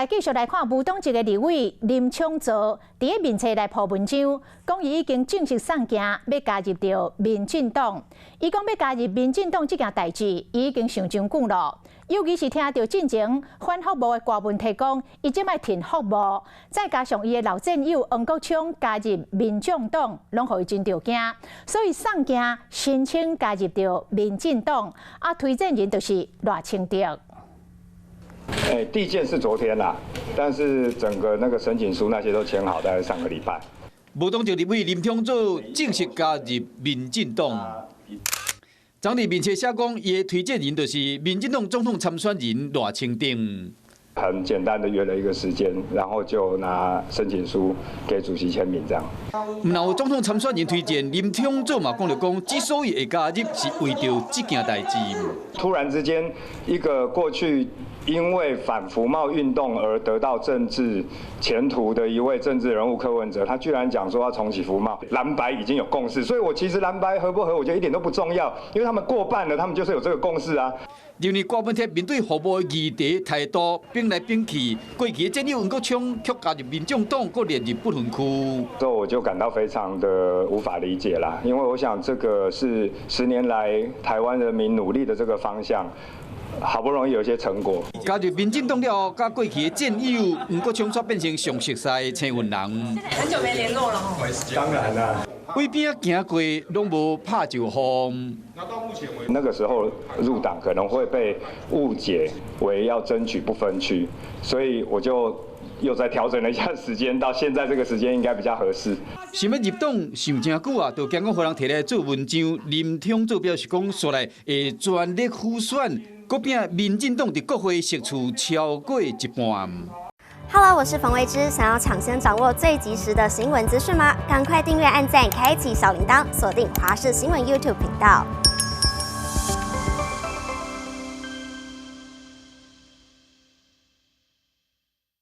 來繼續來看無黨籍的立委林昶佐，佇咧面冊來鋪文章，講伊已經正式送件欲加入著民進黨。伊講欲加入民進黨這件代誌，伊已經想真久囉。尤其是聽著進前反服貿的歌問題講，伊這擺挺服貿，再加上伊的老戰友黃國昌加入民眾黨，攏予伊真著驚，所以送件申請加入著民進黨。啊，推薦人就是賴清德。欸，遞件是昨天啦，但是整個那個申請書那些都簽好，大概上個禮拜。無黨籍立委林昶佐正式加入民進黨。昨日面冊寫講，伊的推薦人就是民進黨總統參選人賴清德。很簡單的約了一個時間，然後就拿申請書給主席簽名，這樣。毋但有總統參選人推薦，林昶佐嘛講著講，之所以會加入，是為著這件代誌。突然之間，一個過去因為反服貿運動而得到政治前途的一位政治人物柯文哲，他居然講說要重啟服貿，藍白已經有共識，所以我其實藍白合不合，我覺得一點都不重要，因為他們過半了，他們就是有這個共識啊。認為郭文鐵面對服貿議題態度變來變去，過去的戰友黃國昌卻加入民眾黨，閣列入不分區。這我就感到非常的無法理解啦，因為我想這個是10年來台灣人民努力的這個方向。好不容易有一些成果。加入民進黨了後，佮過去的戰友黃國昌卻變成上熟似的青雲人。很久沒聯絡了。當然啦。位邊行過，攏無拍招呼。那個時候入黨可能會被誤解為要爭取不分區，所以我就又再調整了一下時間，到現在這個時間應該比較合適。想欲入黨想誠久啊，就驚講予人提來做文章。林昶佐表示講，煞來會全力輔選，閣拼民進黨佇國會席次超過一半。 Hello，我是馮慧芝，想要搶先掌握最及時的新聞資訊嗎？趕快訂閱、按讚、開啟小鈴鐺，鎖定華視新聞 YouTube 頻道。